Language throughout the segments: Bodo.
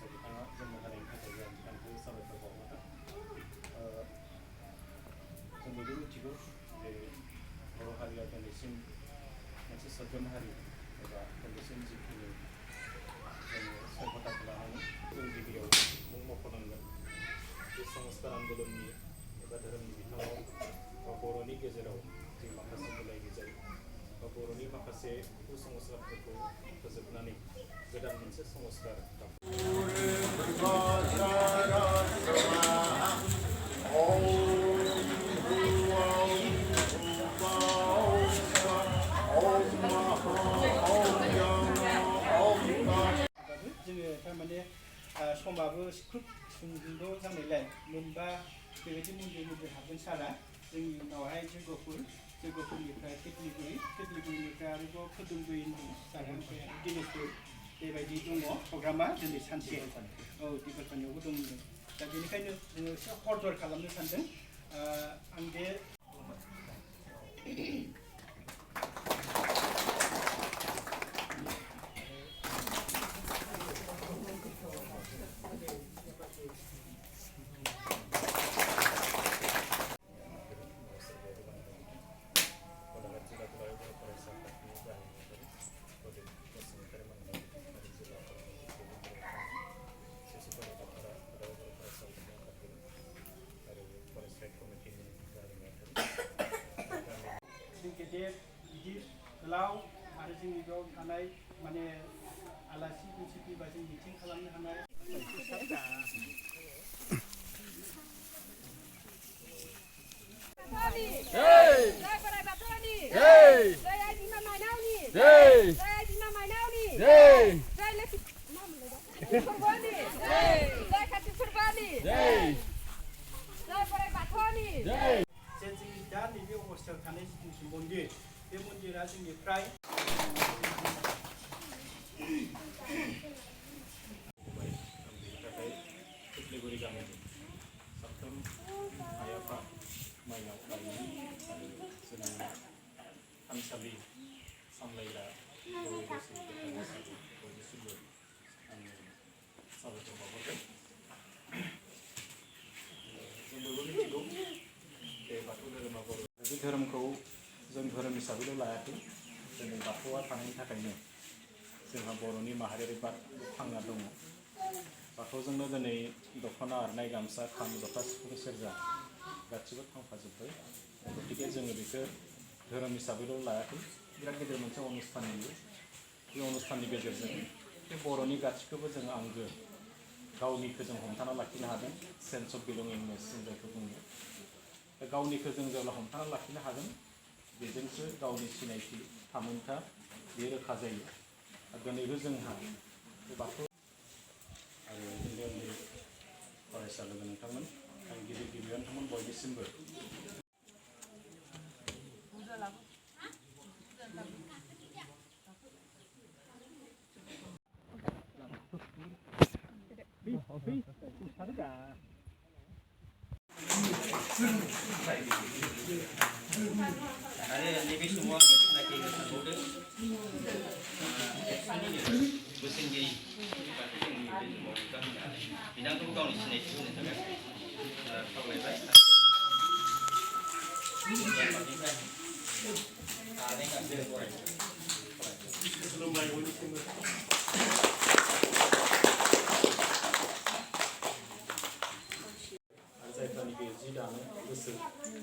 लोगोसे बिथाङा जोंनो होनायनि थाखाय जों बिथांखौ साबायखर बावहरो। जों बयबो मिथिगौ जे बर' हारिया दिनैसिम मोनसे सोद्रोम हारि एबा दिनैसिम जिखिनि जोङो सभ्यताखौ लानानै जों गिबियाव मुं मख'नांगोन बे संस्कार आन्दलननि एबा धोरोमनि बिथिङाव बर'नि गेजेराव जि माखासे गुलाय गुजाय बा बर'नि माखासे कुसंस्कारफोरखौ फोजोबनानै गोदान मोनसे संस्कार जोङो थारमाने समाबो खोब सुंद' जानायलाय मोनबा बेबायदि मन्दिर हाबगोन सारा जोंनि उनावहाय जयगपुरनिफ्राय केटलिगुरिनिफ्राय आरोबाव खोदुमगुरिनि जागोन दिनेशपुर बेबायदि दङ प्रग्रामा दिनै सानसे औ दिगलपानियावबो दङ दा बेनिखायनो जोङो एसे हरदर खालामनो सानदों आं बे गेदेर गिदिर गोलाव आरो जोंनि बेयाव थानाय माने आलासि दुमसि फैबा जों मिटिं खालामनो हानाय दा नैबे अबस्थायाव थानाय जिथुनाखि मन्दिर बे मन्दिरा जोंनिफ्राय केटलिगुरि गामिनि साफ्रोम आइ आफा माइनाव लाइनि आरो जोंनि थानसालि सामलायग्रा बयनिसिमबो आङो साबायखर बावहरबाय। जों बयबो मिथिगौ बे बाथौ धोरोमा बर' बे धोरोमखौ जों धोरोम हिसाबैल' लायाखै जोंनि बाथौआ थानायनि थाखायनो जोंहा बर'नि माहारियारि बाद थांना दङ। बाथौजोंनो दिनै दख'ना आर'नाइ गामसा खाम जथा सिफुं सेरजा गासिबो थांफाजोब्बाय गतिके जोङो बेखौ धोरोम हिसाबैल' लायाखै बिराद गिदिर मोनसे अनुस्थान नुयो बे अनुस्थाननि गेजेरजों बे बर'नि गासिखौबो जों आंगो गावनिखौ जों हमथाना लाखिनो हादों सेन्स अफ बिलंगिंनेस जों जायखौ बुङो गावनिखौ जों जेब्ला हमथाना लाखिनो हागोन बेजोंसो गावनि सिनायथि थामोनथा बे रोखा जायो दिनैबो जोंहा बे बाथौ आरो उन्दै उन्दै फरायसा लोगो नोंथांमोन आं गिदिर गिबियाव नोंथांमोन बयनिसिमबो आरो नैबे समाव आङो सिनायथि होनो सानबावदों बोसोनगिरि बाथौ जोंनि बे समाव बिथांमोना बिथांखौ गावनि सिनायथि होनो थाखाय खावलायबाय खुलुमबाय बयनिसिमबो जायफ्रानिखि जि दानो गोसो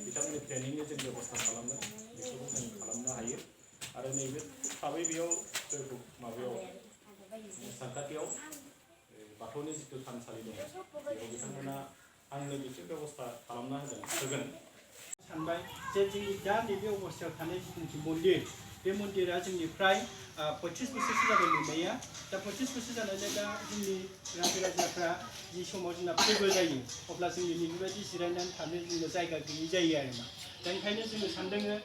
बिथांमोननि ट्रेनिंनि जों बेबस्था खालामनो बेखौबो जों खालामनो हायो आरो नैबे थाबै बेयाव माबायाव सानखाथियाव बाथौनि जिथु थानसालि दङ बेयाव बिथांमोना आंनो बेखौ बेबस्था खालामना होगोन सानबाय जे जोंनि दा नैबे अबस्थायाव थानाय जिथुनाखि मन्दिर बे मन्दिरा जोंनिफ्राय 25 बोसोरसो जाबाय लुनाया दा 25 बोसोर जानायलाय दा जोंनि रायजो राजाफ्रा जि समाव जोंना फोरबो जायो अब्ला जोंनि बेबायदि जिरायनानै थानो जोंनो जायगा गैयै जायो आरोमा दा ओंखायनो जोङो सानदोङो